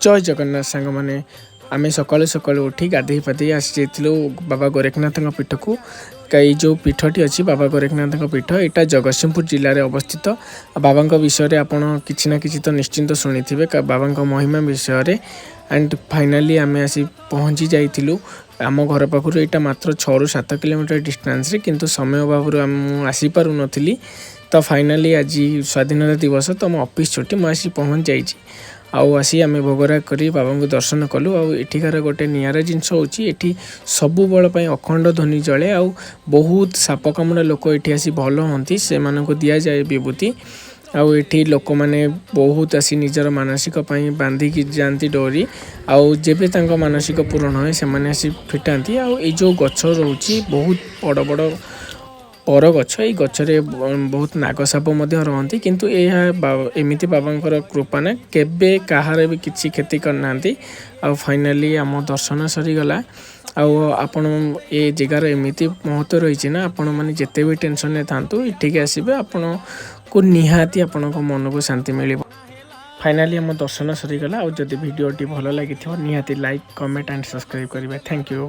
ଜୟ ଜଗନ୍ନାଥ ସାଙ୍ଗମାନେ। ଆମେ ସକାଳୁ ସକାଳୁ ଉଠି ଗାଧେଇ ପାଧେଇ ଆସିଯାଇଥିଲୁ ବାବା ଗୋରେଖନାଥଙ୍କ ପୀଠକୁ। ଏଇ ଯେଉଁ ପୀଠଟି ଅଛି, ବାବା ଗୋରେଖନାଥଙ୍କ ପୀଠ, ଏଇଟା ଜଗତସିଂହପୁର ଜିଲ୍ଲାରେ ଅବସ୍ଥିତ। ଆଉ ବାବାଙ୍କ ବିଷୟରେ ଆପଣ କିଛି ନା କିଛି ତ ନିଶ୍ଚିନ୍ତ ଶୁଣିଥିବେ, ବାବାଙ୍କ ମହିମା ବିଷୟରେ। ଆଣ୍ଡ ଫାଇନାଲି ଆମେ ଆସି ପହଞ୍ଚି ଯାଇଥିଲୁ। ଆମ ଘର ପାଖରୁ ଏଇଟା ମାତ୍ର 6ରୁ 7 କିଲୋମିଟର ଡିଷ୍ଟାନ୍ସରେ, କିନ୍ତୁ ସମୟ ଅଭାବରୁ ମୁଁ ଆସିପାରୁନଥିଲି। ତ ଫାଇନାଲି ଆଜି ସ୍ୱାଧୀନତା ଦିବସ, ତ ମୋ ଅଫିସ୍ ଛୁଟି, ମୁଁ ଆସି ପହଞ୍ଚି ଯାଇଛି। ଆଉ ଆସି ଆମେ ଭୋଗରାଗ କରି ବାବାଙ୍କୁ ଦର୍ଶନ କଲୁ। ଆଉ ଏଠିକାର ଗୋଟେ ନିଆରା ଜିନିଷ ହେଉଛି, ଏଠି ସବୁବେଳ ପାଇଁ ଅଖଣ୍ଡ ଧ୍ୱନି ଜଳେ। ଆଉ ବହୁତ ସାପ କାମୁଡ଼ା ଲୋକ ଏଠି ଆସି ଭଲ ହୁଅନ୍ତି, ସେମାନଙ୍କୁ ଦିଆଯାଏ ବିଭୂତି। ଆଉ ଏଠି ଲୋକମାନେ ବହୁତ ଆସି ନିଜର ମାନସିକ ପାଇଁ ବାନ୍ଧିକି ଯାଆନ୍ତି ଡୋରି। ଆଉ ଯେବେ ତାଙ୍କ ମାନସିକ ପୂରଣ ହୁଏ, ସେମାନେ ଆସି ଫିଟାନ୍ତି। ଆଉ ଏଇ ଯେଉଁ ଗଛ ରହୁଛି, ବହୁତ ବଡ଼ ବଡ଼ ବରଗଛ। ଏଇ ଗଛରେ ବହୁତ ନାଗ ସାପ ମଧ୍ୟ ରହନ୍ତି, କିନ୍ତୁ ଏହା ଏମିତି ବାବାଙ୍କର କୃପା ନା କେବେ କାହାର ବି କିଛି କ୍ଷତି କରିନାହାନ୍ତି। ଆଉ ଫାଇନାଲି ଆମ ଦର୍ଶନ ସରିଗଲା। ଆଉ ଆପଣ ଏ ଜାଗାର ଏମିତି ମହତ୍ତ୍ୱ ରହିଛି ନା, ଆପଣମାନେ ଯେତେ ବି ଟେନସନରେ ଥାନ୍ତୁ, ଏଠିକି ଆସିବେ, ଆପଣଙ୍କୁ ନିହାତି ଆପଣଙ୍କ ମନକୁ ଶାନ୍ତି ମିଳିବ। ଫାଇନାଲି ଆମ ଦର୍ଶନ ସରିଗଲା। ଆଉ ଯଦି ଭିଡ଼ିଓଟି ଭଲ ଲାଗିଥିବ, ନିହାତି ଲାଇକ୍, କମେଣ୍ଟ ଆଣ୍ଡ ସବସ୍କ୍ରାଇବ୍ କରିବେ। Thank you.